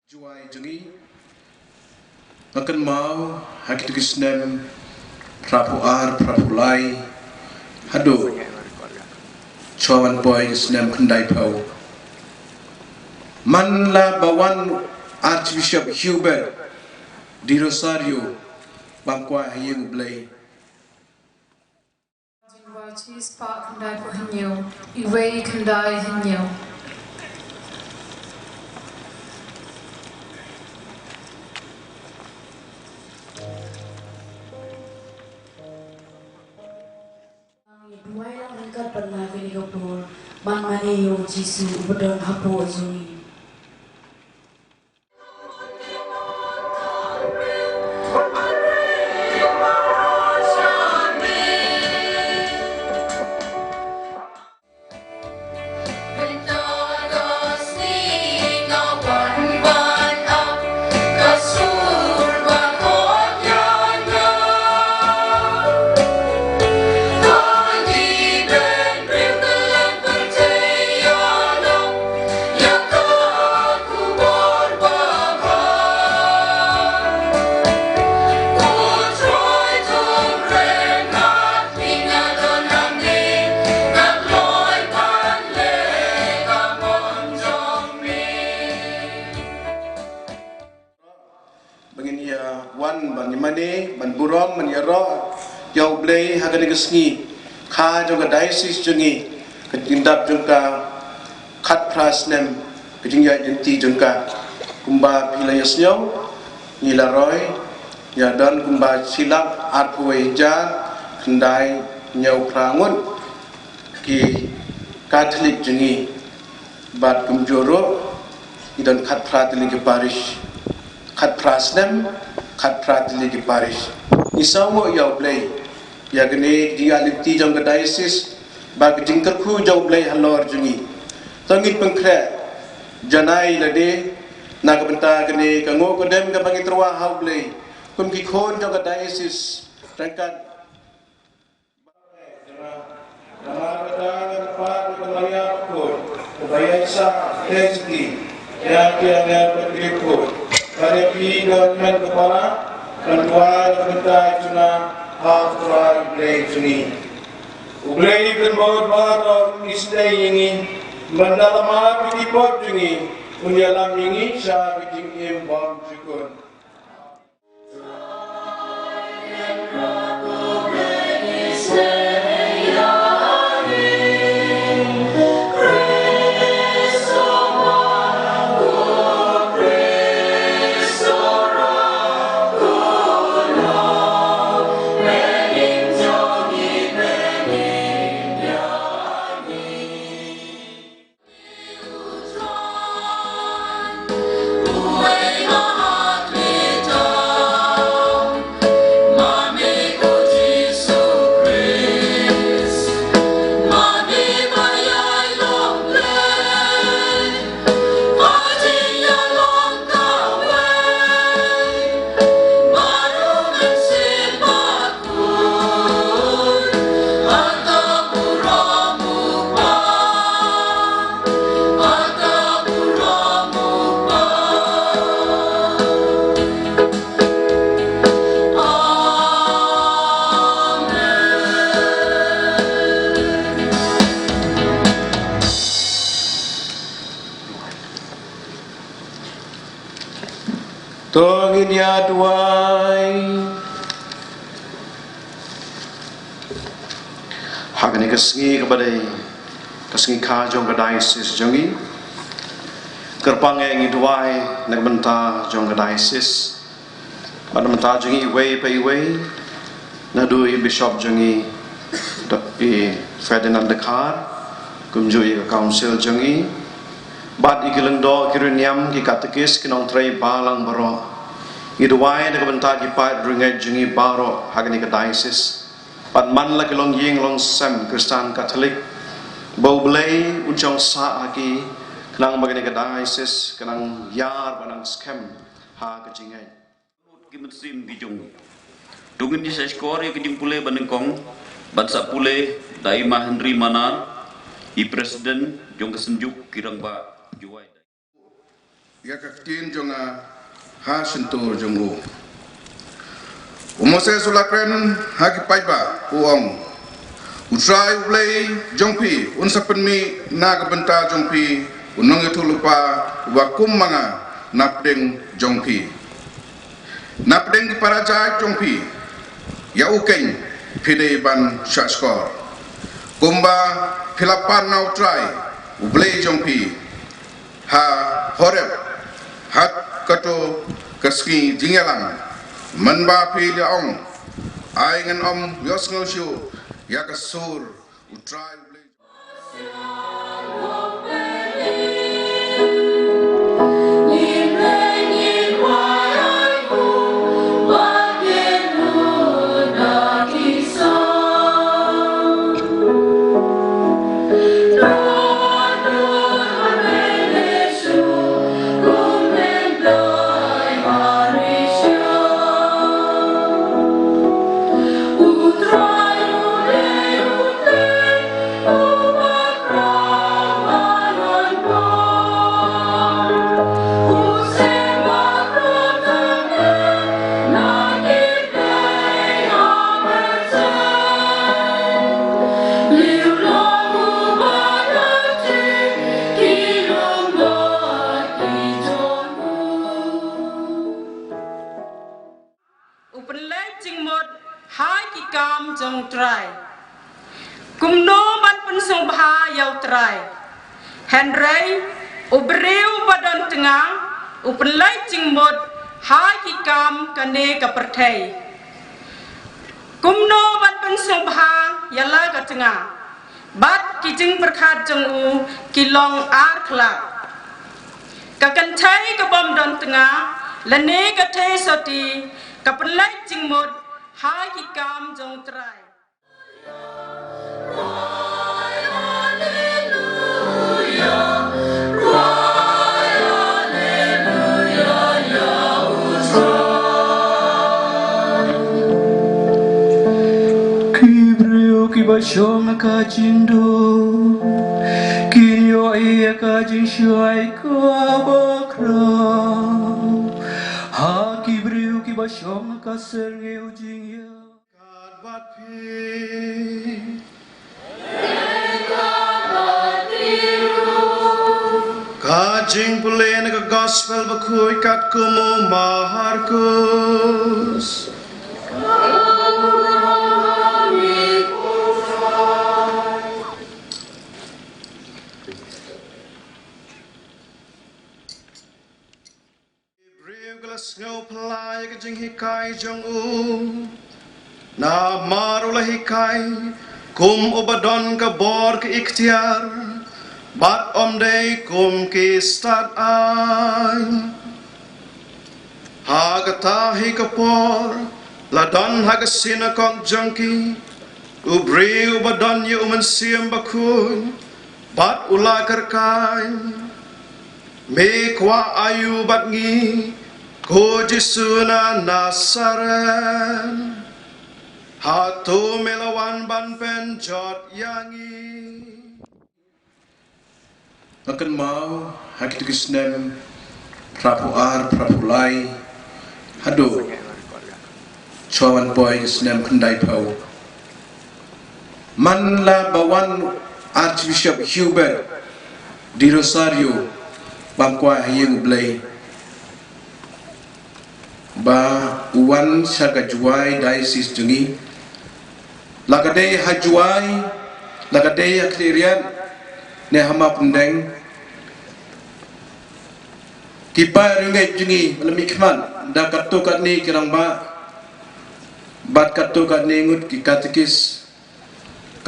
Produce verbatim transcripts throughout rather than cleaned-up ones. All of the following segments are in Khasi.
Jowai jong ngi. Nga kynmaw ha kito ki snem phra phew ar, phra phew lai, haduh shuwa wan poi ki snem khyndai phew, man la ba wan Archbishop Hubert de Rosario ban kwah ha ïing U Blei. Jingwai chispah khyndai phew hynñiew, iwei khyndai hynñiew. Ngi duwai lang ryngkat bad la kane ka por ban mane ïa U Jisu uba don hapoh jong ngi. Ba ngin ïa wan ban ïa mane, ban burom, ban ïaroh ïa U Blei ha kane ka sngi kha jong ka diocese jong ngi, ka jingdap jong ka khatphra snem ka jingïaid lynti jong ka. Kumba phi la ïa sngew, ngi la roi ïa don kumba shi lak arphew wei hajar khyndai hynñiew phra ngut ki Katholik jong ngi. Bad kumjuh ruh ngi don khatphra tylli ki parish, khatphra snem, khatphra tylli ki parish. Ngi sngewnguh ïa U Blei ïa kane ka jingïaid lynti jong ka diocese, bad ka jingkyrkhu jong U Blei halor jong ngi. To ngin pynkhreh janai lade na ka bynta kane ka nguh ka dem kaba ngi tyrwa ha U Blei kum ki khun jong ka diocese ryngkat. Namar kata ngan pan ïa ka Maria bakhuid, kaba ïaishah teng sha ki, ïa ki angel bad ki riewkhuid, bad ïa phi ki hynmen ki para, ban duwai na ka bynta jong nga ha U Trai U Blei jong ngi. U Blei uba don baroh un isynei ïa ngi, bad da la map ïa ki pop jong ngi, un ïalam ïa ngi sha ka jingim bymjukut. To ngin ïa duwai. Ha kane ka sngi kaba dei ka sngi kha jong ka diocese jong ngi, kyrpang eh ngi duwai na ka bynta jong ka diocese, bad na ka bynta jong ngi iwei pa iwei, naduh i Bishop jong ngi, Dr. Ferdinand Dkhar, kumjuh ïa ka council jong ngi, bad ïa ki lyngdoh, ki riewniam, ki katekis, ki nongtrei balang baroh. Ngi duwai na ka bynta ki paid riewngeit jong ngi baroh ha kane ka diocese, bad man la ki longïing longsem Khristan Katholik, ba U Blei un shong sah ha ki, khnang ba kane ka diocese kan nang ïar bad nang skhem ha ka jingngeit. Ki mynsiem ki jong ngi. To ngin ïa sa shkor ïa ka jingpule ba nyngkong, ban sa pule da i Ma Henry Manar, i President jong ka Synjuk ki Rangbah Jowai. Ïa ka ktien jong nga ha shyntur jong u. U Moses u la kren ha ki paidbah, u ong, U Trai U Blei jong phi un sa pynmih na ka bynta jong phi u nongïathuhlypa uba kum ma nga na pdeng jong phi, na pdeng ki para Jaid jong phi. Ïa u keiñ phi dei ban shahshkor, kumba phi la pan na U Trai U Blei jong phi ha Horeb, ha kato ka sngi jingïalang, mynba phi la ong, Ai, ngan ym ïohsngew shuh ïa ka sur U Trai U Blei. U pynleit jingmut ha ki kam jong U Trai. Kumno ban pynsngewbha ïa U Trai? Hynrei u briew ba don tnga u pynleit jingmut ha ki kam kane ka pyrthei. Kumno ban pynsngewbha ïa la ka tnga? Bad ki jingpyrkhat jong u ki long ar khlak. Ka kynthei ka bym don tnga lane ka theisotti ka pynleit jingmut ha ki kam jong U Trai. Ki briew kiba shong ha ka jingdum kin ïohi ïa ka jingshitom kaba khraw. Ha ki briew kiba shong ha ka syrngiew jingïap. Kat bad phi. Ka jingpule na ka Gospel Bakhuid katkum u Markus. Briew ka la sngewphylla ïa ka jinghikai jong u. Namar u la hikai kum uba don ka bor ka iktiar bad ym dei kum ki stad aiñ. Ha kata hi ka por la don ha ka synagog jong ki u briew uba don ïa u Mynsiem Bakhuid bad u la kyrkhu, Me kwah aïu bad ngi, ko Jisu na Nasaret? Hato me la wan ban pynjot ïa ngi? Nga kynmaw ha kito ki snem phra phew ar, phra phew lai, haduh shuwa wan poi snem khyndai phew. Man la ba wan Archbishop Hubert de Rosario ban kwah ha ïing U Blei, ba u wan sha ka Jowai diocese jong ngi. La ka dei ha Jowai, la ka dei ha Khliehriat ne ha Mawpyndeng. Ki paid riewngeit jong ngi ba la mihkhmat da katto katne ki rangbah bad katto katne ngut ki katekis,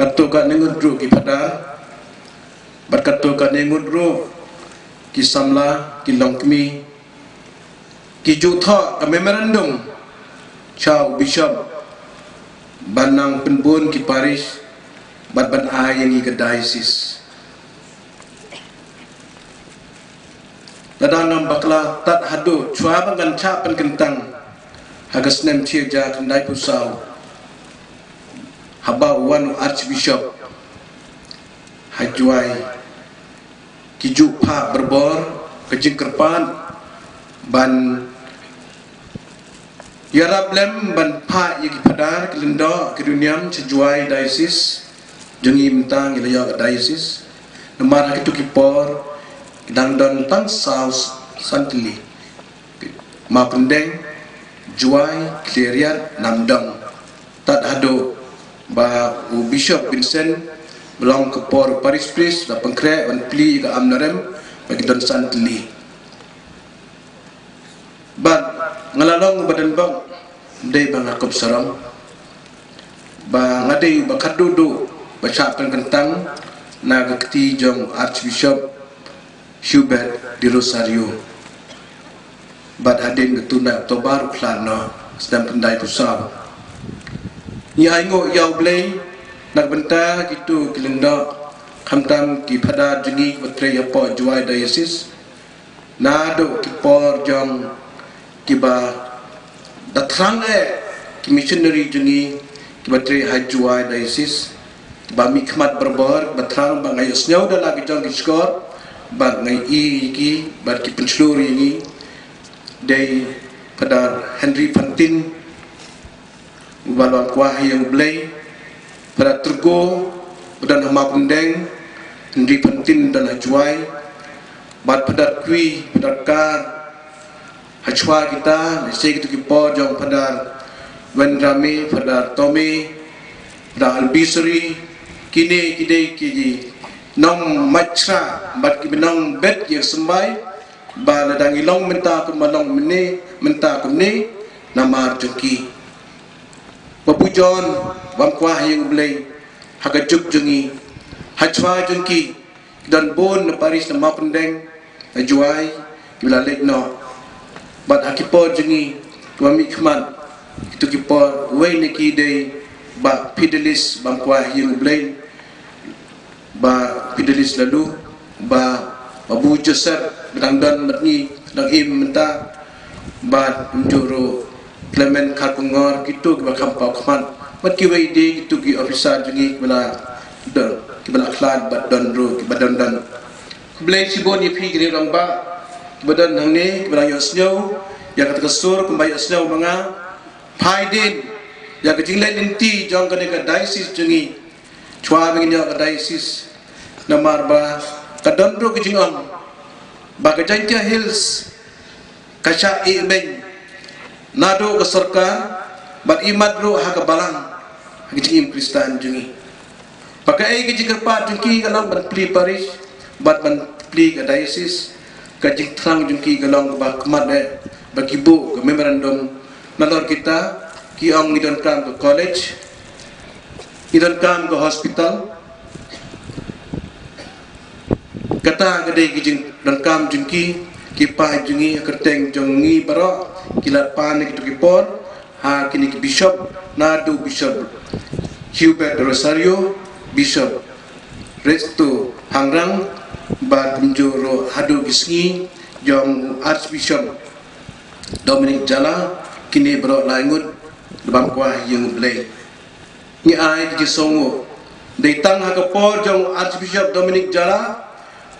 katto katne ngut ruh ki phadar bad katto katne ngut ruh ki samla, ki longkmie, ki ju thoh ka memorandum sha u bishop ban nang pynbun ki parish bad ban ai ïa ngi ka diocese. Lada ngam bakla, tad haduh shuwa ba ngan shah pynkyntang ha ka snem shi hajar khyndai phew saw, haba u wan u Archbishop ha Jowai, ki ju phah borbor ka jingkyrpad ban ïarap lem ban phah ïa ki phadar ki lyngdoh ki riewniam sha Jowai Diocese jong ngi mynta ngi la ïoh ka diocese. Namar ha kitu ki por ki dang don tang saw san tylli. Mawpyndeng, Jowai, Khliehriat, Namdong. Tad haduh ba u Bishop Vincent ba long ka por parish priest la pynkhreh ban plie ïa ka amna rem ba ki don san tylli. Bad nga la long ba don bok dei ba nga kup sarong ba nga dei ba khadduh duh ba shah pynkyntang na ka kti jong Archbishop Hubert de Rosario. Bad hadien ka tuna Oktober u khlad noh snem pyndai phew saw. Ngi ai nguh ïa U Blei na ka bynta kitu ki lyngdoh khamtam ki phadar jong ngi ba trei hapoh Jowai Diocese. Naduh ki por jong kiba da thrang eh ki missionary jong ngi kiba trei ha Jowai Diocese ba mihkhmat barabor ba thrang ba nga ïohsngew da la ki jong ki shkor ba nga ïohi ïa ki ba ki pynshlur ïa ngi dei Phadar Henry Fantin uba long kwah ïa U Blei, Phadar Tyrgo ba don ha Mawpyndeng, Henry Fantin don ha Jowai, bad Phadar Kwi, Phadar Kar, ha chwa kita, lehse kitu ki por jong Phadar Wenrami, Phadar Tomi, Phadar Albisri, kine ki dei ki nongmait shra bad kiba nongbet ïa ka symbai ba lada ngi long mynta kumba long mynne mynta kumne namar jong ki. Babu John bam kwah ïa U Blei ha ka juk jong ngi ha chwa jong ki ki don bun na parish na Mawpyndeng na Jowai kiba la leit noh. Bad ha ki por jong ngi kiba mihkhmat kitu ki por wei na ki dei Bah Fidelis bam kwah ïa U Blei, Bah Fidelis Lalu, Bah Babu Joseph ba dang don bad ngi dang im mynta, Bah Kumjuh ruh Clement Kharkongor, kitu kiba kham paw khmat bad kiwei de kitu ki officer jong ngi kiba la don kiba la khlad bad don ruh kiba don don. Khublei shibun ïa phi ki rangbah kiba don hangne kiba la ïohsngew ïa kata ka sur kumba ïohsngew ma nga. Phai dien ïa ka jingleh lynti jong kane ka diocese jong ngi. Chwa ba ngin ïoh ka diocese namar ba ka don ruh ka jingong ba ka Jaintia Hills ka shah ïeh beiñ naduh ka sorkar bad imat ruh ha ka balang ha ka jingim Khristan jong ngi. Ba kaei ka jingkyrpad jong ki ka long ban plie parish bad ban plie ka diocese. Ka jingthrang jong ki ka long ba khmat eh ba ki buh ka memorandum nalor kita ki ong ngi donkam ka college, ngi donkam ka hospital. Kata ka dei ki jingdonkam jong ki, ki paid jong ngi ha kyrteng jong ngi baroh ki la pan ïa kitu ki por ha kine ki bishop, naduh Bishop Hubert Rosario, Bishop Resto Hangrang, bad kumjuh ruh haduh ki sngi jong Archbishop Dominic Jala, kine baroh lai ngut da bam kwah ïa U Blei. Ngi ai ki jingsngewnguh dei tang ha ka por jong Archbishop Dominic Jala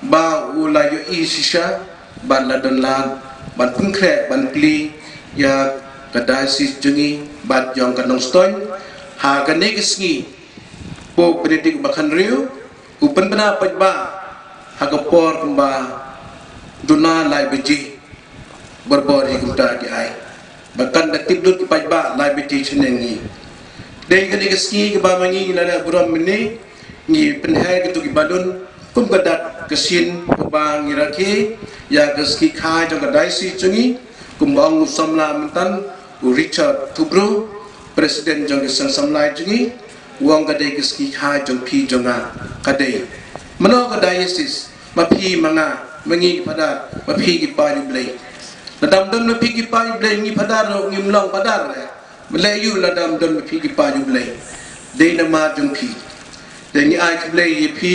ba u la ïohi shisha bad la don lad ban pynkhreh ban plie ïa ka diocese jong ngi bad jong ka Nongstoiñ. Ha kane ka sngi Pope Benedict ba khathynriew u pynbna paidbah ha ka por kumba duna lai baje. Barabor hi kumta ki ai ba kan da tip lut ki paidbah lai baje shaneng ngi. Dei kane ka sngi kaba ma ngi ngi la leh burom mynne, ngi pynher kitu ki balloon kum ka dak ka sien kaba ngi rakhe ïa ka sngi kha jong ka diocese jong ngi. Kumba ong u samla mynta u Richard Thubru, president jong ka seng samla jong ngi, u ong ka dei ka sngi kha jong phi jong nga. Ka dei mano ka diocese ma phi ma nga, ma ngi ki phadar, ma phi ki paid U Blei. Lada ym don ma phi ki paid U Blei ngi phadar ruh ngim long phadar eh. Balei ïa lada ym don ma phi ki paid U Blei? Dei namar jong phi. Dei ngi ai khublei ïa phi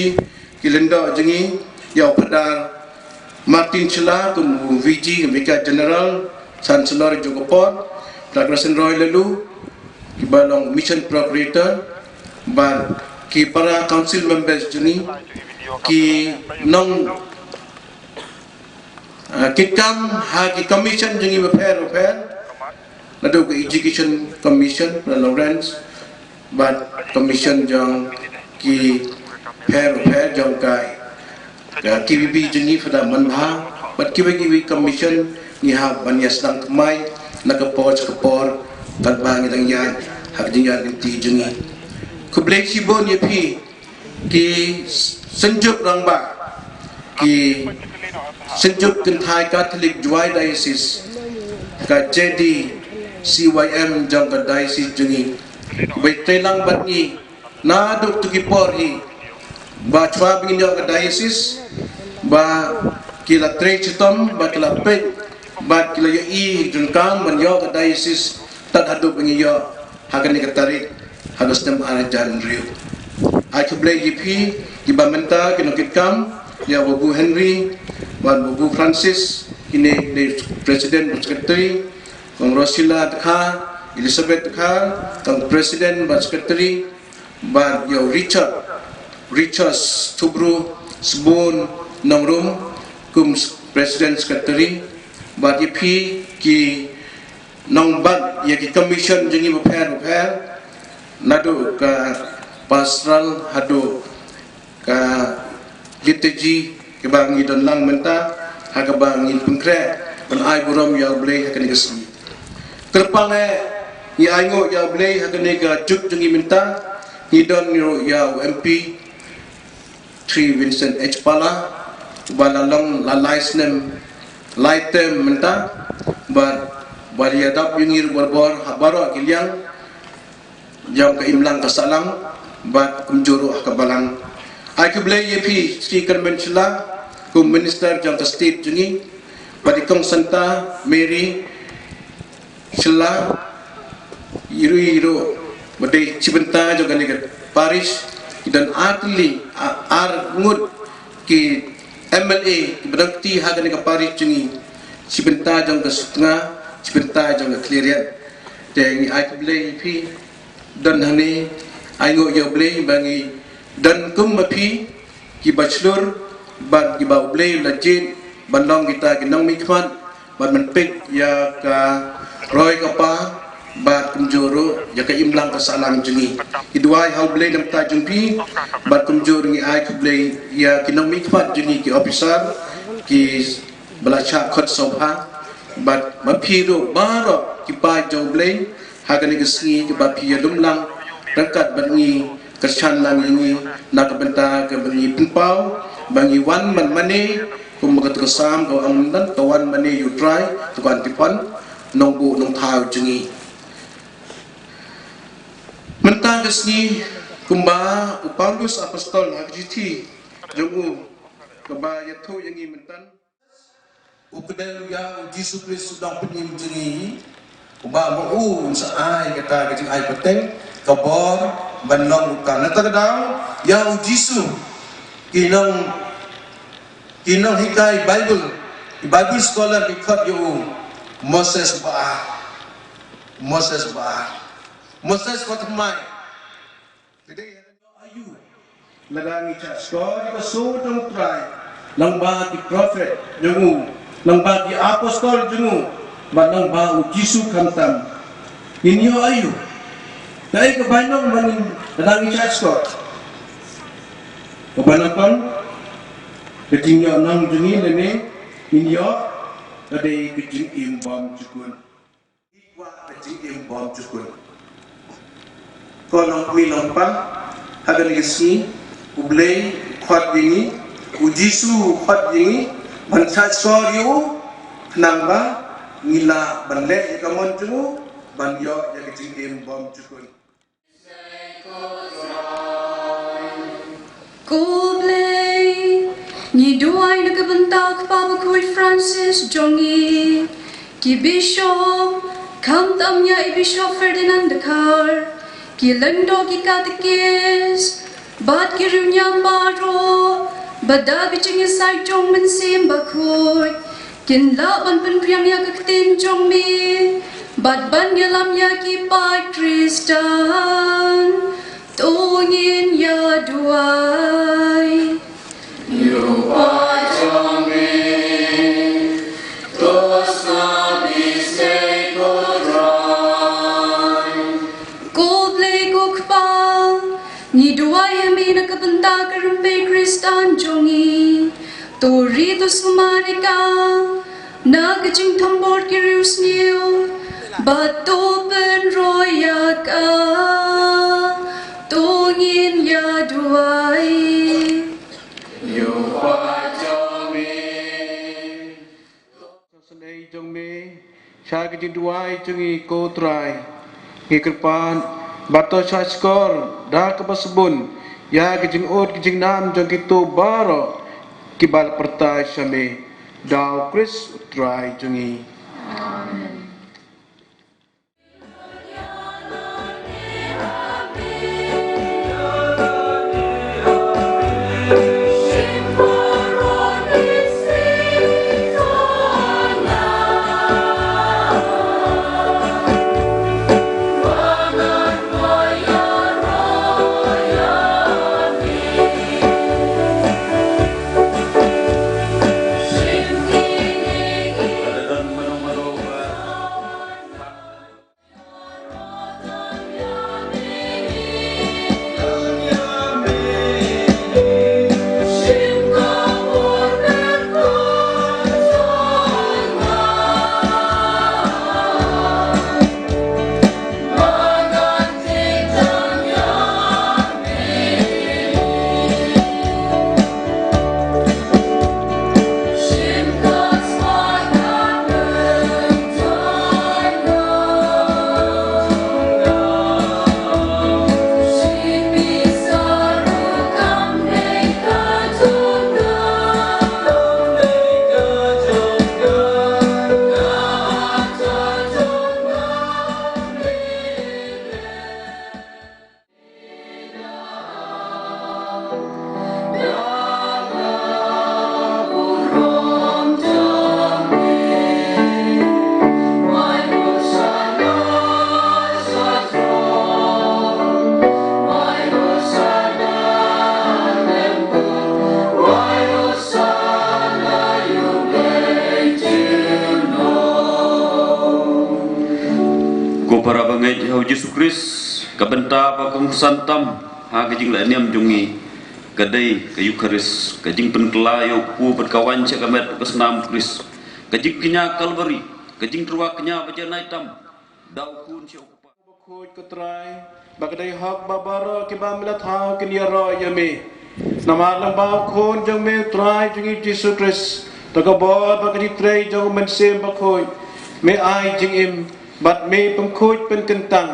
ki lyngdoh jong ngi, ïa u Phadar Martin Shylla kum u V G, Vicar General, Chancellor jong ka por, Phadar Grayson Roy Lalu kiba long Mission Procurator, bad ki para council members jong ngi, ki nong Ah, ki kam ha ki commission jong ngi bapher bapher, naduh ka Education Commission na Lawrence, bad commission jong ki pher bapher jong ka, ka K B B jong ngi, Fada Manbha, bad kiwei kiwei commission ngi hap ban ïa sdang thymmai na ka por sha ka por, katba ngi dang ïaid ha ka jingïaid lynti jong ngi. Khublei shibun ïa phi ki synjuk rangbah, ki synjuk kynthai Katholik Jowai Diocese, ka J D C Y M jong ka diocese jong ngi, ba ïa trei lang bad ngi naduh tu ki por hi, ba shuwa ba ngin ïoh ka diocese, ba ki la trei shitom, ba ki la peit, ba ki la ïohi jingkam ban ïoh ka diocese, tad haduh ba ngin ïoh ha kane ka tarik ha ka snem ar hajar hynriew. Ai khublei ïa phi kiba mynta ki nongkitkam, ïa u Babu Henry, bad u Babu Francis, kine ki dei president bad secretary, Kong Rosila Dkhar, Elizabeth Dkhar, Kong president bad secretary, bad ïa u Richard, Richard Thubru Sbun Nongrum, kum president secretary, bad ïa phi ki nongbat ïa ki commission jong ngi bapher bapher, naduh ka pastoral haduh ka liturgy kaba ngi don lang mynta, ha kaba ngi pynkhreh ban ai burom ïa U Blei ha kane ka sngi. Kyrpang eh, ngi ainguh ïa U Blei ha kane ka juk jong ngi mynta, ngi don ruh ïa u M P three Vincent H Pala, uba la long la lai snem, lai term mynta, bad ba ïadap ïa ngi ruh barabor ha baroh ki liang jong ka imlang ka sahlang, bad kumjuh ruh ha ka balang. Ai khublei ïa phi Sri Kyrmen Shylla, kum minister jong ka state jong ngi, bad i Kong Santa Mary Shylla, ïa u ruh ba dei shi bynta jong kane ka parish, i don ar tylli, a-, ar ngut ki M L A kiba don kti ha kane ka parish jong ngi, shi bynta jong ka Sutnga, shi bynta jong ka Khliehriat. Te ngi ai khublei ïa phi, don hangne, ainguh ïa U Blei ba ngi don kum ma phi, kiba shlur, bad kiba U Blei u la jied ban long kita ki nongmihkhmat, bad ban peit ïa ka roi ka par, bad kumjuh ruh ïa ka imlang ka sahlang jong ngi. Ngi duwai ha U Blei na ka bynta jong phi, bad kumjuh ruh ngi ai khublei ïa ki nongmihkhmat jong ngi, ki officer, kiba la shah khot sngewbha, bad ma phi ruh baroh ki paid jong U Blei ha kane ka sngi kaba phi ïalum lang ryngkat bad ngi, kyrshan lang ïa ngi na ka bynta kaba ngi pynpaw ba ngi wan ban mane, kumba ka ktien ka Salm ka ong mynta, "To wan mane ïa U Trai, to wan, to wan, nongbuh nongthaw jong ngi." Mynta ka sngi, kumba u Paulus Apostol ha ka shithi jong u kaba ïathuh ïa ngi mynta, u kdew ïa U Jisu Khrist U Nongpynim jong ngi, uba ma u un sa ai kata ka jingai pateng, ka bor ban long u ka. Na kata ka daw, ïa U Jisu, ki nong, ki nonghikai Baibl, ki Bible scholar ki khot ïa u Moses ba ar. Moses ba ar. Moses ba thymmai. Te dei aïu lada ngi shah skhor ïa ka sur jong U Trai, lyngba ki prophet jong u, lyngba ki apostol jong u, bad lyngba U Jisu khamtam? Ngin ïoh aïu? Kaei ka bainong ba ngin, lada ngi shah skhor? Kaba nyngkong, ka jingïohnong jong ngi lane ngin ïoh, ka dei ka jingim bymjukut. Kwah ka jingim bymjukut. Ko nongkmie nongkpa, ha kane ka sngi, U Blei u khot ïa ngi, U Jisu u khot ïa ngi ban shah skhor ïa u, khnang ba ngi lah ban leh ïa ka mon jong u, ban ïoh ïa ka jingim bymjukut. Ko Blei, ngi duwai na ka bynta u Kpa Bakhuid Francis jong ngi, ki bishop, khamtam ïa i Bishop Ferdinand Dkhar, ki lyngdoh ki katekis, bad ki riewniam baroh, ba da ka jingïasaid jong u Mynsiem Bakhuid, kin lah ban pynphriang ïa ka ktien jong me, bad ban ïalam ïa ki paid Khristan. To ngin ïa duwai. Ïa u Kpa jong me. Tan jong ngi, to ri to sumar ïa ka na ka jingthombor ki riewsniew, bad to pynroi ïa ka. To ngin ïa duwai. Ïa u Kpa jong ngi. Sngewsynei jong me, sha ka jingduwai jong ngi ko Trai. Ngi kyrpad, bad to sha shkor, da kaba sbun, ïa ka jingud ka jingnam jong kito baroh, kiba la pyrta sha me, da u Khrist u Trai jong ngi. Amen. Ko para bangeit ha u Jisu Khrist, ka bynta ba kongsan tam ha ka jingleh niam jong ngi ka dei ka Eukharist, ka jingpynkylla ïa u kpu bad ka waiñ sha ka met bad ka snam u Khrist, ka jingkñia Kalbari, ka jingtyrwa kñia ba janai tam da u Khun sha u Kpa. Bakhuid ko Trai, ba ka dei hok ba baroh kiba me la thaw kin ïaroh ïa me. Namar lyngba u Khun jong me u Trai jong ngi Jisu Khrist, da ka bor bad ka jingtrei jong u Mynsiem Bakhuid, me ai jingim bad me pynkhuid pynkyntang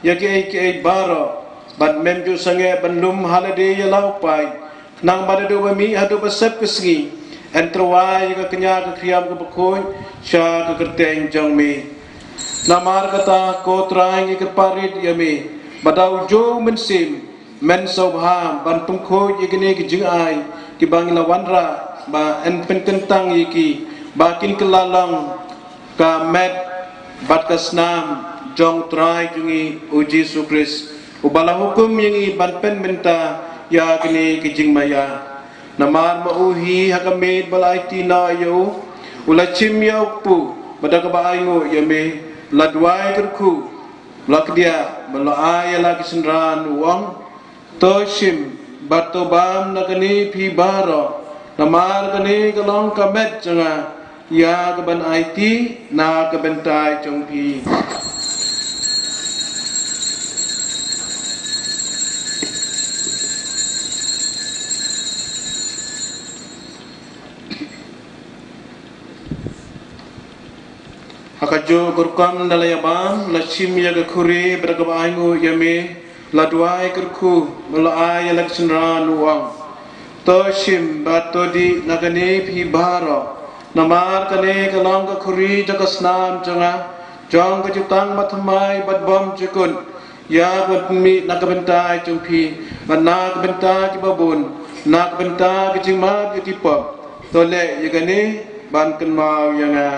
ïa kiei kiei baroh, bad mem ju sangeh ban lum ha lade ïa la u paid, khnang ba naduh ba mih haduh ba sep ka sngi, yn tyrwa ïa ka kñia ka khriam kaba khuid sha ka kyrteng jong me. Namar kata ko Trai ngi kyrpad rit ïa me, ba da u Mynsiem, men sngewbha ban pynkhuid ïa kine ki jingai kiba ngi la wanrah, ba yn pynkyntang ïa ki ba kin kylla long ka met bad ka snam jong u Trai jong ngi u Jisu Khrist, uba la hukum ïa ngi ban pynmynta ïa kine ki jingmaïa. Namar ma u hi ha ka miet ba la aiti noh ïa u, u la shim ïa u kpu, bad da kaba ainguh ïa me, la duwai kyrkhu, la kdiah, bad la ai ïa la ki synran, u ong, to shim bad to bam na kane phi baroh, namar kane ka long ka met jong nga, ïa kaban aiti na ka bynta jong phi. Ha kajuh ka rukom da la ïa bam, la shim ïa ka khuri bad da kaba ainguh ïa me, la duwai kyrkhu, bad la ai ïa la ki synran, u ong, to shim bad to dih na kane phi baroh, namar kane ka long ka khuri jong ka snam jong nga, jong ka jutang bathymmai bad bymjukut, ïa kaban pynmih na ka bynta jong phi, bad na ka bynta kiba bun, na ka bynta ka jingmap ïa ki pop. To leh ïa kane ban kynmaw ïa nga.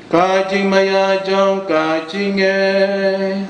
Ka jingmaïa jong ka jingngeit.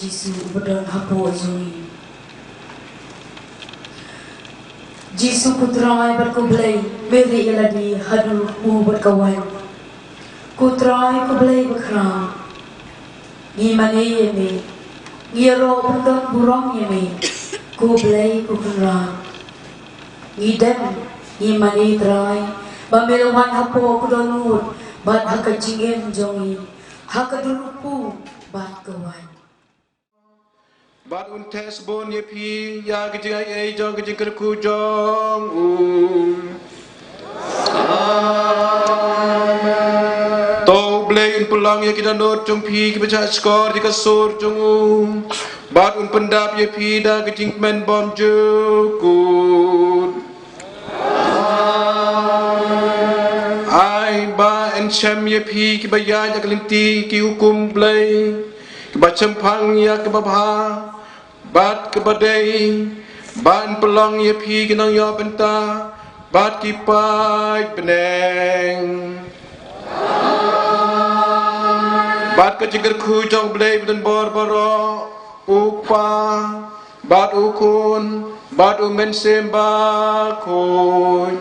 Jisu uba don hapoh jong ngi. Jisu ko Trai bad ko Blei, me rieh ïa lade ha duh u bad ka waiñ. Ko Trai ko Blei bakhraw, ngi mane ïa me, ngi ïaroh ban don burom ïa me, ko Blei ko Kynrad. Ngi dem, ngi mane Trai, ba me la wan hapoh ka dohnud bad ha ka jingim jong ngi, ha ka dur u pu bad ka waiñ. Bad un theh sbun ïa phi ïa ka jingai ei jong ka jingkyrkhu jong u. Amen. To u Blei un pynlong ïa ki dohnud jong phi kiba shah shkor ïa ka sur jong u. Bad un pyndap ïa phi da ka jingkmen bymjukut. Ai ba yn shem ïa phi kiba ïaid ha ka lynti ki hukum Blei, kiba shemphang ïa kaba bha bad kaba dei, ba yn pynlong ïa phi ki nongïoh bynta bad ki paid bneng. Bad ka jingkyrkhu jong u Blei badonbor baroh, u Kpa, bad u Khun, bad u Mynsiem Bakhuid.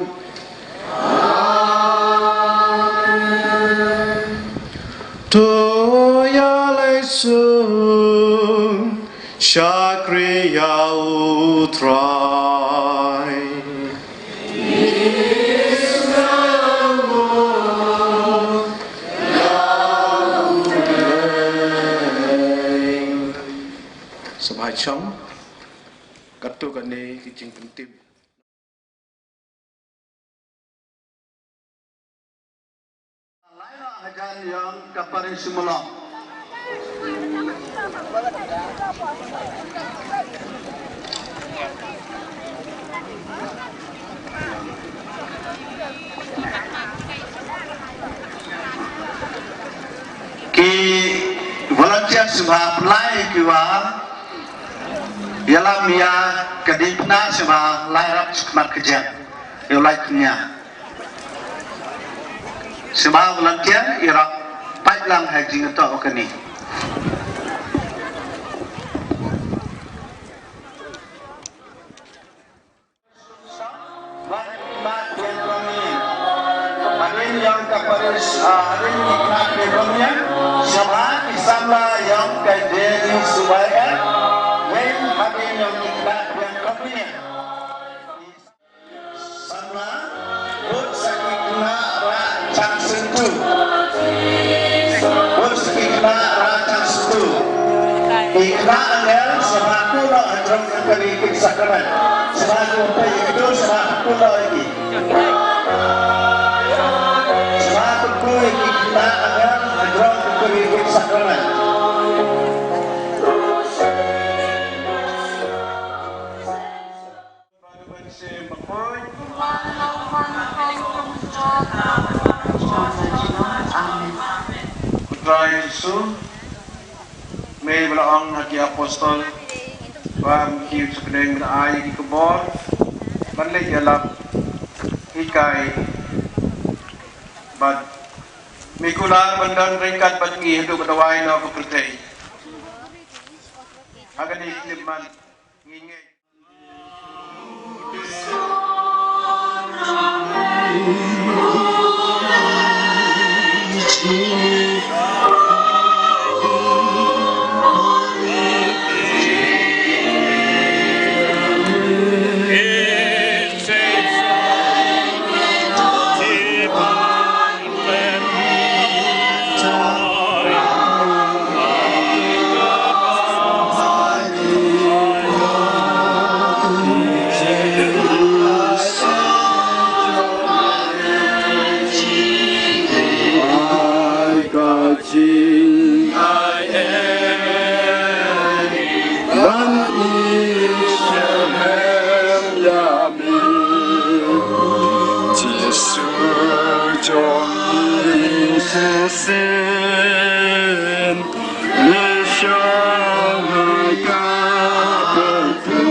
Amen. To ïaleh suk shakri ïa u Trai. Sngewbha shong. Katto katne ki jingpyntip. Lai noh hajan ïong ka parish Shymolong. Ki volunteer sngewbha pynlait ki wa ïalam ïa ka diengphna sngewbha lai rap sha khmat ka jaiñ. Ïa u lai kñia. Sngewbha volunteer ïarap pait lang ha jingtoh kane. Hadien ïong ka parish, ah, hadien ki khynnah ki briew, sngewbha ki samla ïong ka J D C Y F, wei hadien ïong ki khynnah ki briew. Samla, bud sa ki khynnah rah chang syntu. Bud sa ki khynnah rah chang syntu. Ki khynnah angel, sngewbha kynnoh ha jrong ka kari ki sakramen. Sngewbha kynnoh ïa ki, sngewbha kynnoh ïa ki. Sngewbha kynnoh ïa ki khynnah angel ha jrong ka kari ki sakramen. Amen. Ko Trai Jisu, me ba la ong ha ki apostol, ba ym kiew sha pdeng, ba la ai ki khubor ban leit ïalap, hikai, bad me kular ban don ryngkat bad ngi haduh ba dawai noh ka pyrthei. Ha kane ka khyllipmat ngi ngeit. Jisu jong ngi shisien, ngi shong ha ka pyrthei.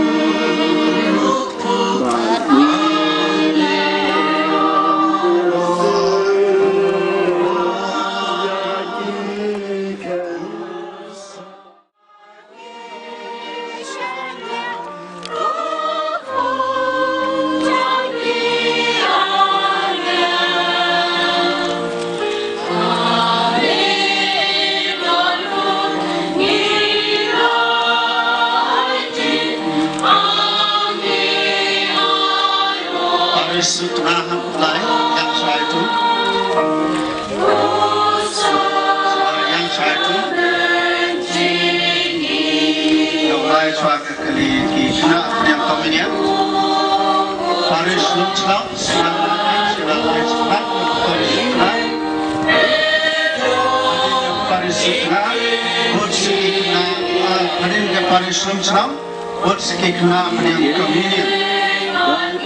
Parish Lumshnong, bad sa ki khynnah pdiang communion.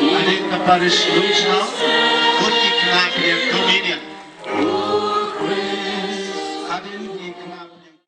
Hadien ka Parish Lumshnong, bad ki khynnah pdiang communion. Hadien ki khynnah pdiang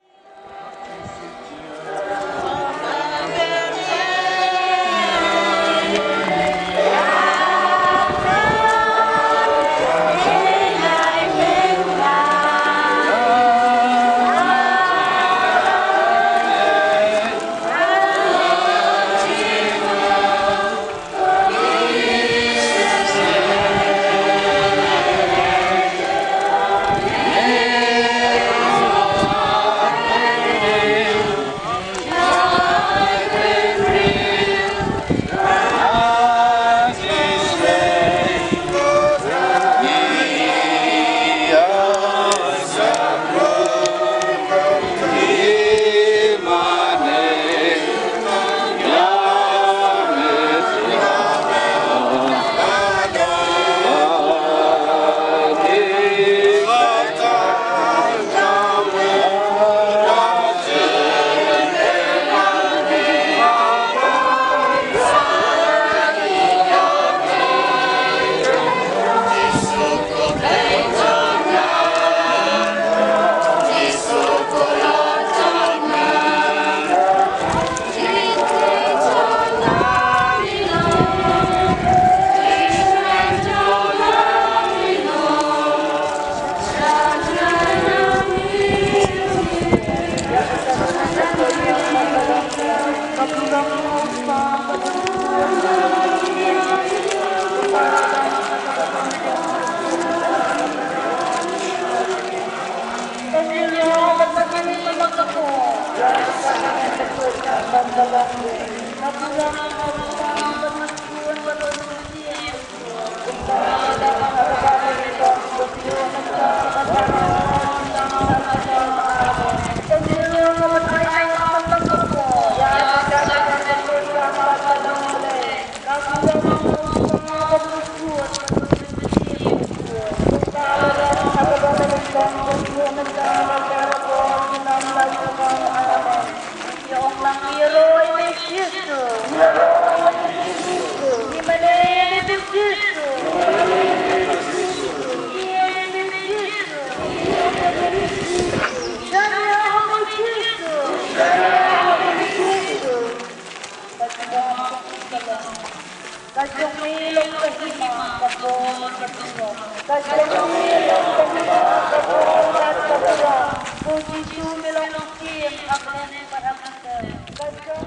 Ka jong me long ka hima, ka bor bad ka duwai. Ka jong me long ka hima, ka bor bad ka duwai. Ko Jisu me long ka ktien, ka bneng bad ka mynsiem. Ka jong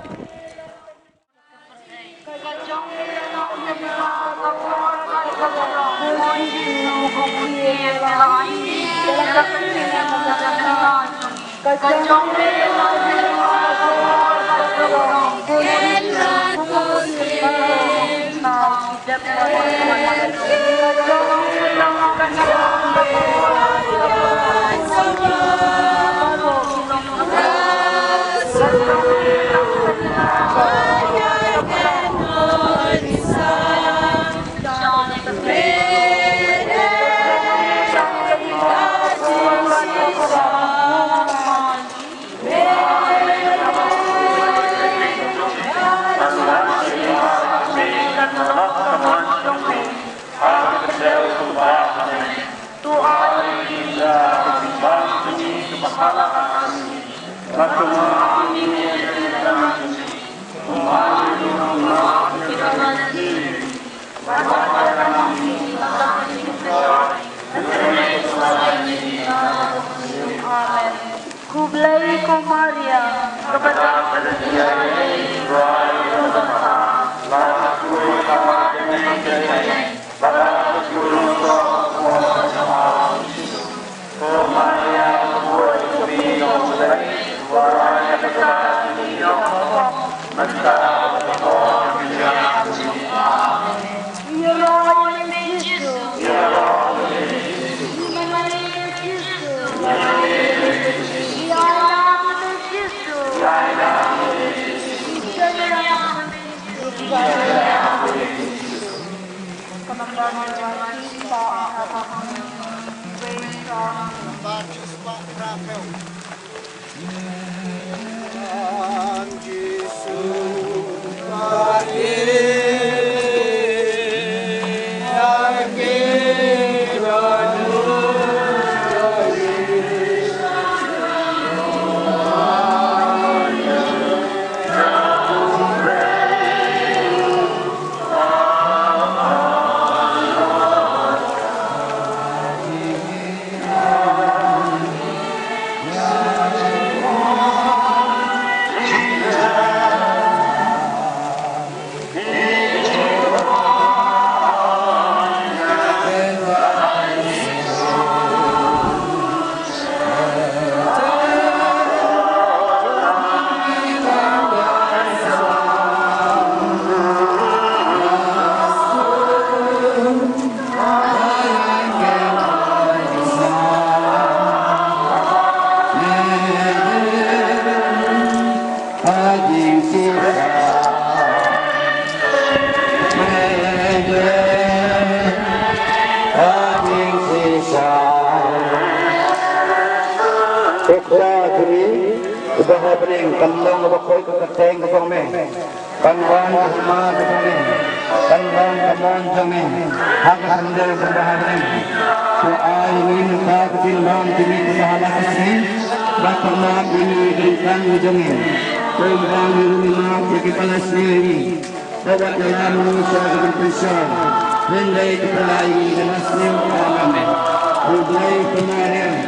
me long ka hima, ka jong me long ka hima, ka bor bad ka duwai. Ko Jisu me long ka ktien, ka bneng bad ka mynsiem. Khublei ko Maria, kaba dap ka jingïaid, Uksa jong ngi uba ha bneng, kan long uba khuid ka kyrteng ka jong me. Kan wan ka hima ka jong me. Kan long ka mon jong me ha ka khyndew kaba ha bneng. To ai ïa ngi mynta ka jingbam jong ngi kaba ha la ka sngi. Bad pynmap ïa ngi ïa ka jingkyrmen jong ngi, kumba ngi ruh ngi map ïa kiba la sniew ïa ngi. Ba wat ïalam ïa ngi sha ka jingpynshoi, hynrei to pyllait ïa ngi na ka sniew. Amen. U Blei u kyrmen ïa ngi.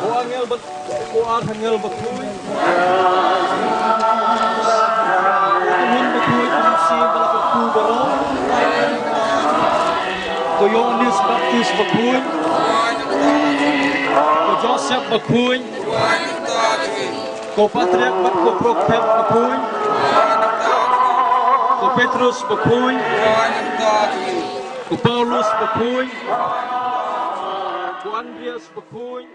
Ko angel ba, ko archangel ba khuid. Ko Hun ba khuid, ko Mynsiem ba la kyrkhu baroh. Ko Ïoannis Baptist ba khuid. Ko Joseph ba khuid. Ko patriark bad ko prophet ba khuid. Ko Petrus ba khuid. Ko Paulus ba khuid. Ko Andreas ba khuid.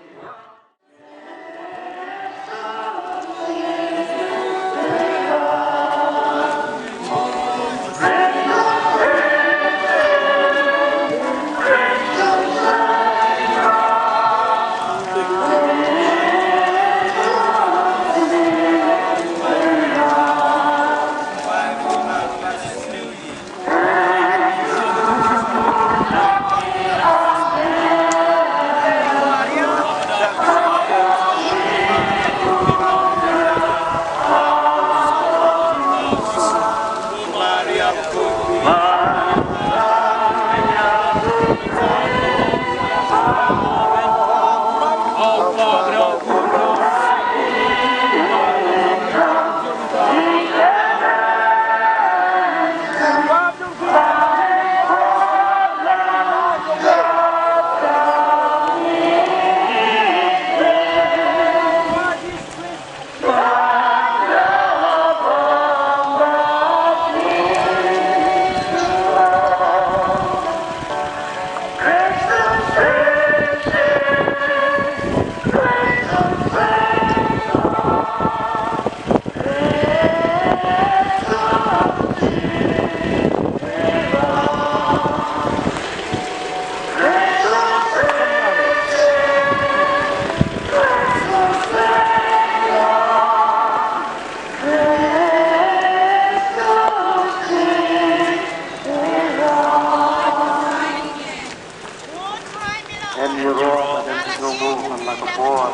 Em ïaroh bad em sngewnguh man la ka por.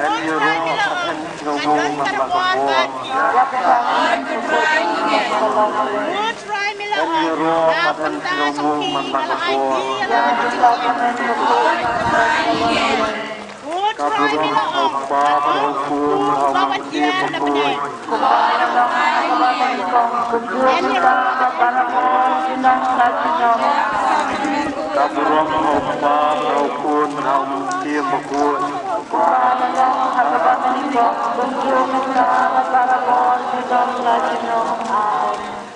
Em ïaroh bad em sngewnguh man la ka por. Em ïaroh bad em sngewnguh man la ka por. Ka burom ha u Kpa bad ha u Khun bad ha u Mynsiem Bakhuid. Ka burom ha u Kpa bad ha u Khun bad ha u Mynsiem Bakhuid.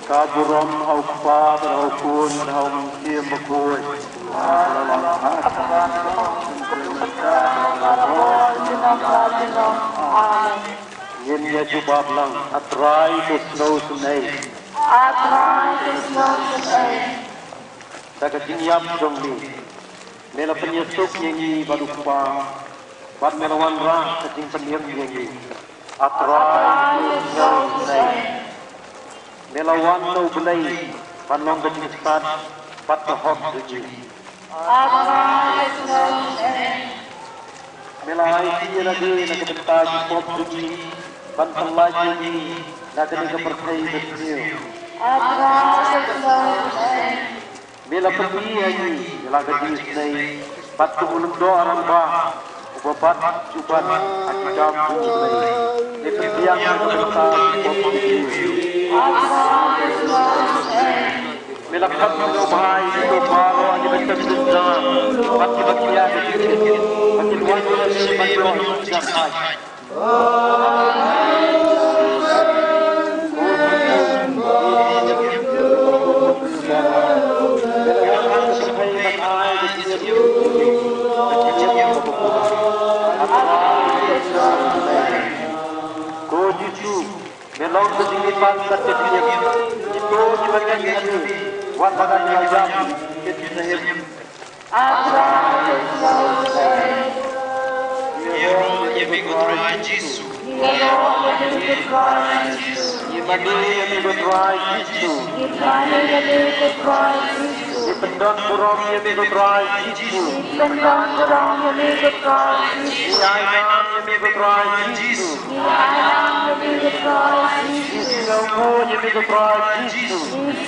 Ka burom ha u Kpa bad ha u Khun bad ha u Mynsiem Bakhuid. Ngin ïa jubab lang. A Trai, to sngewsynei. A Trai, to sngewsynei. Da ka jingïap jong me, me la pynïasuk ïa ngi bad u Kpa. Bad me la wanrah ka jingpynim ïa ngi. A Trai, sngewbha. Me la wan na U Blei ban long ka jingstad bad ka hok jong ngi. A Trai, sngewbha. Me la aiti ïa lade na ka bynta ki pop jong ngi, ban pyllait ïa ngi na kane ka pyrthei basniew. A Trai, sngewbha. Me la pyni ïa ngi ïa la ka jingisynei bad kum u lyngdoh rangbah uba bat jubab ha ki kam jong U Blei. Me pynbiang ïa ka bynta ki pop jong ngi. Me la khot ïa u bhai, ïa u baroh ïa ki bynta bynta bad ki bynta ïa ki bynta bad ki bynta ïa ki bynta. Ko Jisu, me long ka jingim bad ka jingim. Ito kiba ngeit ïa me, wat lada ki la jam, kin sa im. Ïaroh ïa me ko Trai Jisu. Ïaroh ïa me ko Trai Jisu. Ïamane ïa me ko Trai Jisu. Ïamane ïa me ko Trai Jisu. Ïapyndonburom ïa me ko Trai Jisu. Ïapyndonburom ïa me ko Trai Jisu. Ïainam ïa me ko Trai Jisu. Ïainam ïa me ko Trai Jisu. Ïasngewnguh ïa me ko Trai Jisu.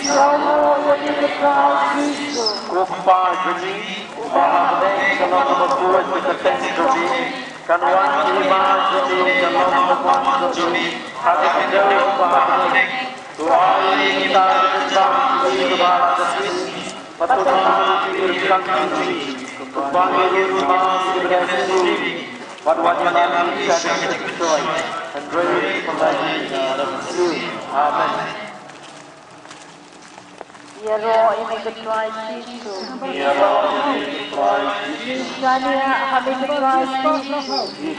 Ïasngewnguh ïa me ko Trai Jisu. Ko Kpa jong ngi, uba ha bneng, ka long kaba khuid ka kyrteng jong me, kan wan ka hima jong me, kan long ka mon jong me ha ka khyndew kumba ha bneng. To ai ïa ngi mynta ka jingim jong ngi kaba ha ka sngi, bad to ai ïa ngi ka jingim jong ngi, kumba ngi ai ïa ki nongkynmaw jong ngi. Bad wat ïalam ïa ngi sha ka jingpynshoi, hynrei pynlait ïa ngi na ka bynriew. Amen. Ïaroh ïa me ko Trai Jisu. Ïaroh ïa me ko Trai Jisu. Shaniah ha me ko Trai Jisu.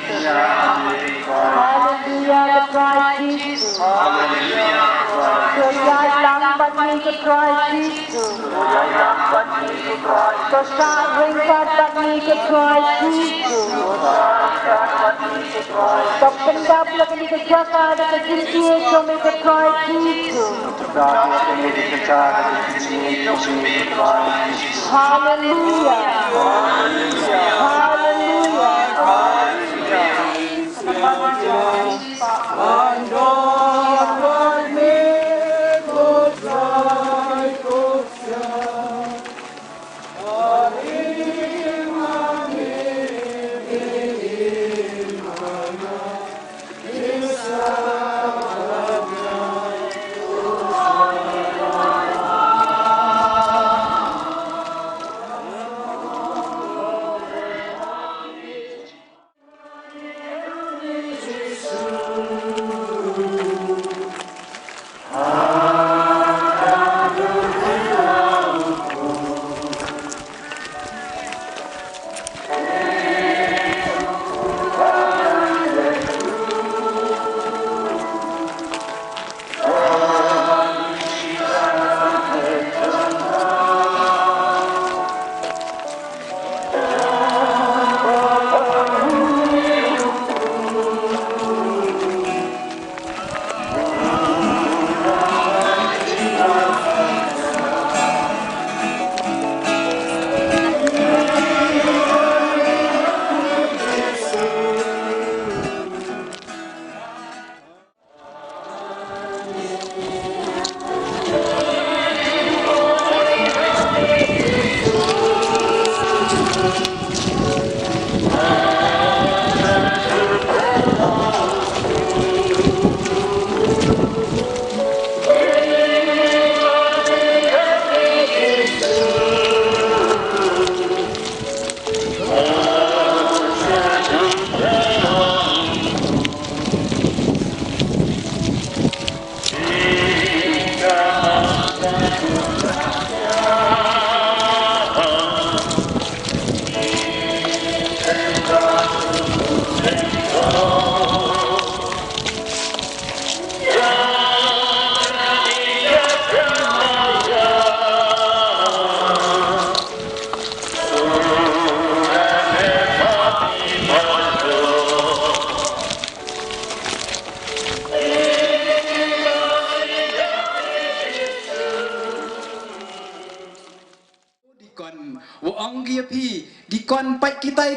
Shaniah ha me ko Trai Jisu. Haleluya ko Trai Jisu. Haleluya ko Trai Jisu. To ïalam bad me ko Trai Jisu. To ïalam bad me ko Trai Jisu. To sah ryngkat bad me ko Trai Jisu. To sah ryngkat bad me ko Trai Jisu. To pyndap ïa kane ka jaka da ka jingïeit jong me ko Trai Jisu. Haleluya. Haleluya. Haleluya.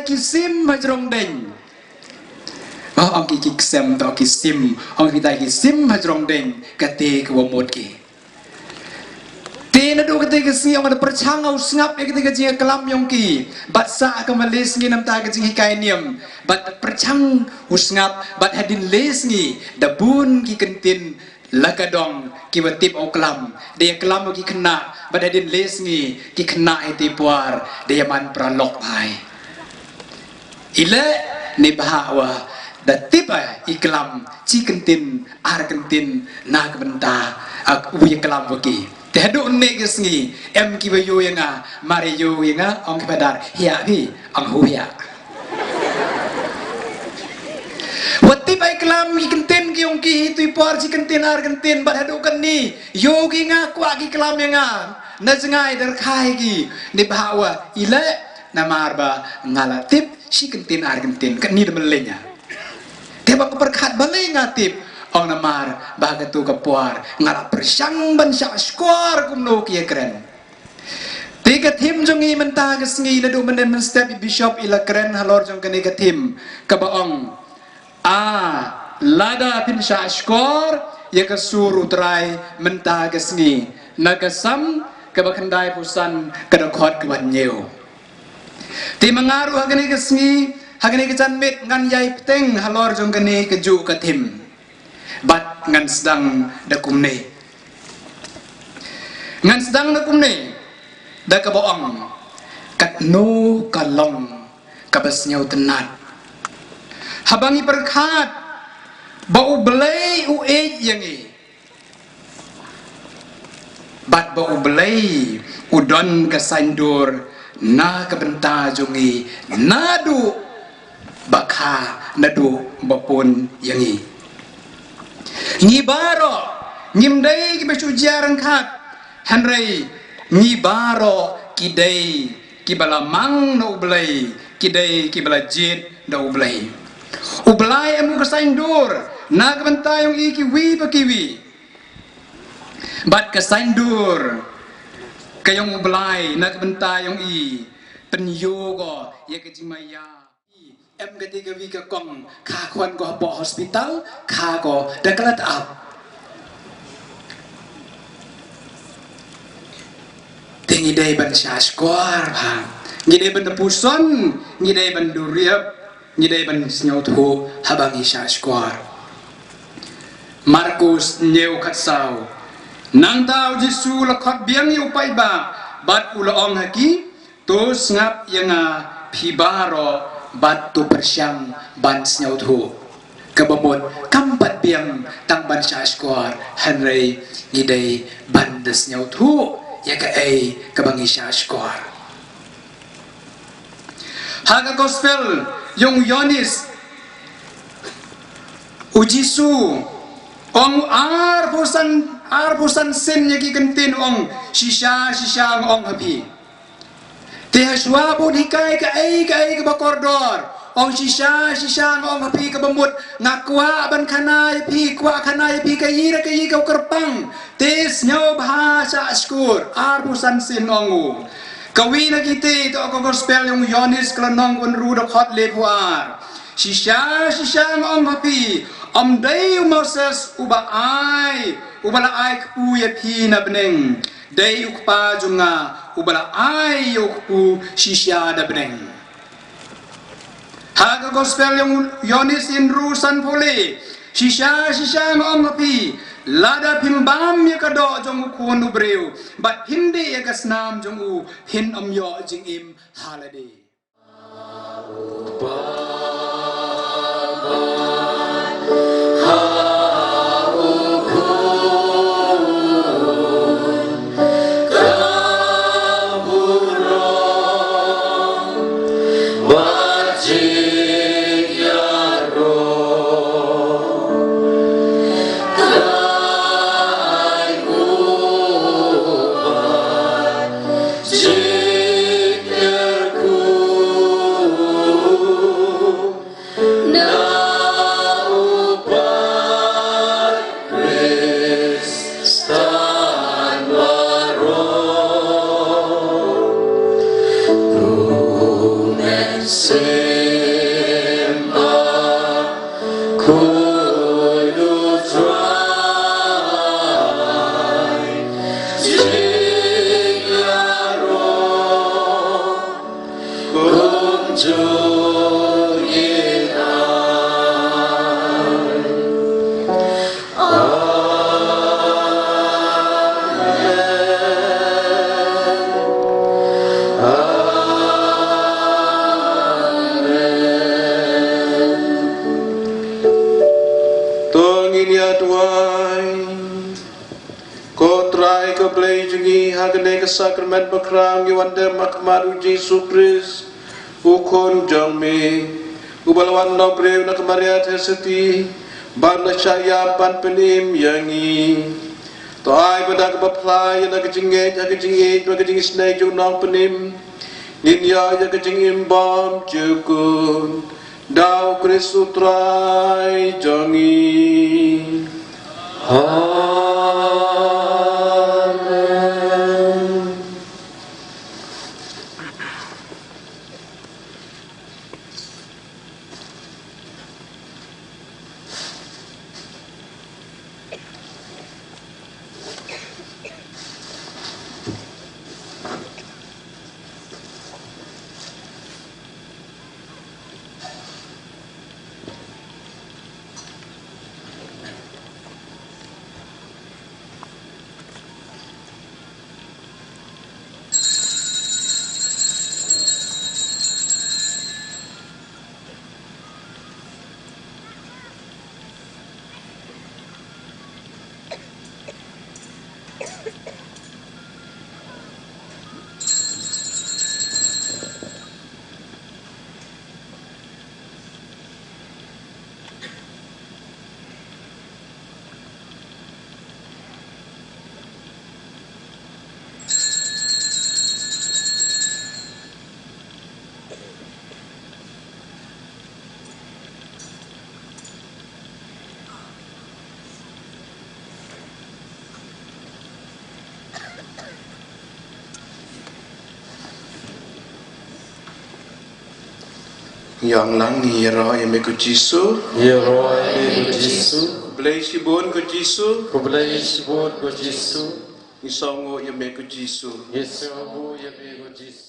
Ki sim ha jrong deng. Oh, ong ki, ki ksem to ki sim. Ong ki tai ki sim ha jrong deng. Kate ka wa mut ki. Te naduh kate ka sngi ong da pyrshang u sngap ïa kate ka jingklam yong ki. Bad sa ka ma le sngi namta ka jinghikai niam. Bad pyrshang u sngap bad hadien le sngi da bun ki kyntien la ka dong ki wa tip u klam. Da ïa klam ki khynnah bad hadien le sngi ki khynnah ïa te por da ïa man paralok bha. Ile ne bha wa da tip ai i klam chi kyntien ar kyntien na ka bynta ak u ïa klam wa ki. Te haduh ne ka sngi em ki wa ïoh ïa nga, mar ïoh ïa nga ong ki padar hiya hi ang hu hiya. Wa tip ai klam ki kyntien ki ong ki hi tu i por chi kyntien ar kyntien bad haduh kan ni ïoh ki nga kwah ki klam ïa nga. Na jngai dar khai ki ne bha wa ile namar ba nga la tip shi kyntien ar kyntien kan ni da mlenya. Te ba ka pyrkhat ba le nga tip ong namar ba ka tu ka por nga la pyrshang ban sha skor kumno ki ïa kren. Te ka thim jong i mynta ka sngi naduh mynne mynstep i bishop i la kren halor jong kane ka thim kaba ong a lada phin sha skor ïa ka sur u Trai mynta ka sngi na ka Salm kaba khyndai phew san ka dkhot kaba hynñiew. Te ma nga ruh ha kane ka sngi ha kane ka janmiet ngan ïai pteng halor jong kane ka juh ka thim. Bad ngan sdang da kumne. Ngan sdang da kumne da kaba ong katno ka long kaba sngewtynnat. Haba ngi pyrkhat ba U Blei u ïeit ïa ngi. Bad ba U Blei u don ka saindur na ka bynta jong ngi naduh ba kha naduh ba pun ïa ngi. Ngi baroh ngim dei kiba shu jia ryngkat hynrei ngi baroh ki dei kiba la mang na U Blei, ki dei kiba la jied na U Blei. U Blei em u ka saindur na ka bynta yong i kiwi pa kiwi. Bad ka saindur ka yong U Blei na ka bynta yong i pynïoh ko ïa ka jingmaya. Em ka dei ka wi ka kong ka khwan ko hapoh hospital ka ko da ka la tap. Te ngi dei ban sha skor bha. Ngi dei ban da puson, ngi dei ban duriap, ngi dei ban sngewthuh haba ngi sha skor. Markus hynñiew khatsaw. Nangta U Jisu la khot biang ïa u paidbah bad u la ong ha ki, to sngap ïa nga phi baroh bad to pyrshang ban sngewthuh. Kaba mut kam pat biang tang ban sha skor hynrei ngi dei ban da sngewthuh ïa kaei kaba ngi sha skor. Ha ka gospel yong u Ïoannis u Jisu ong arphew san arphew san sien ïa ki kyntien ong shisha shisha nga ong ha phi. Te ha shuwa bud hikai kaei kaei kaba kordor ong shisha shisha nga ong ha phi kaba mut nga kwah ban khana ïa phi kwah khana ïa phi kaei re kaei ka u kyrpang. Te sngewbha sha skor arphew san sien ong u. Kawi na kite to ka gospel yong u Ïoannis ka lynnong kaba hynriew dkhot lephew ar. Shisha shisha nga ong ha phi ym dei u Moses uba ai uba la ai kpu ïa phi na bneng. Dei u Kpa jong nga uba la ai ïa u kpu shisha da bneng. Ha ka gospel yong u Ïoannis hynriew sanphew le. Shisha shisha nga ong ha phi lada phim bam ïa ka doh jong u Khun u briew bad phim dih ïa ka snam jong u phin ym ïoh jingim ha lade. Ha kane ka sakramen bakhraw ngi wan dem ha khmat u Jisu Khrist, u Khun jong me, uba la wan long briew na ka Maria Theisotti, bad la shah ïap ban pynim ïa ngi. To ai ba da kaba phylla ïa la ka jingngeit ha ka jingïeit bad ka jingisynei jong u Nongpynim, ngin ïoh ïa ka jingim bymjukut. Da u Khrist u Trai jong ngi. Amen. Ïa ngi lang, ngi ïaroh ïa me ko Jisu. Ïaroh ïa me ko Jisu. Khublei shibun ko Jisu. Khublei shibun ko Jisu. Ngi sngewnguh ïa me ko Jisu. Ngi sngewnguh ïa me ko Jisu.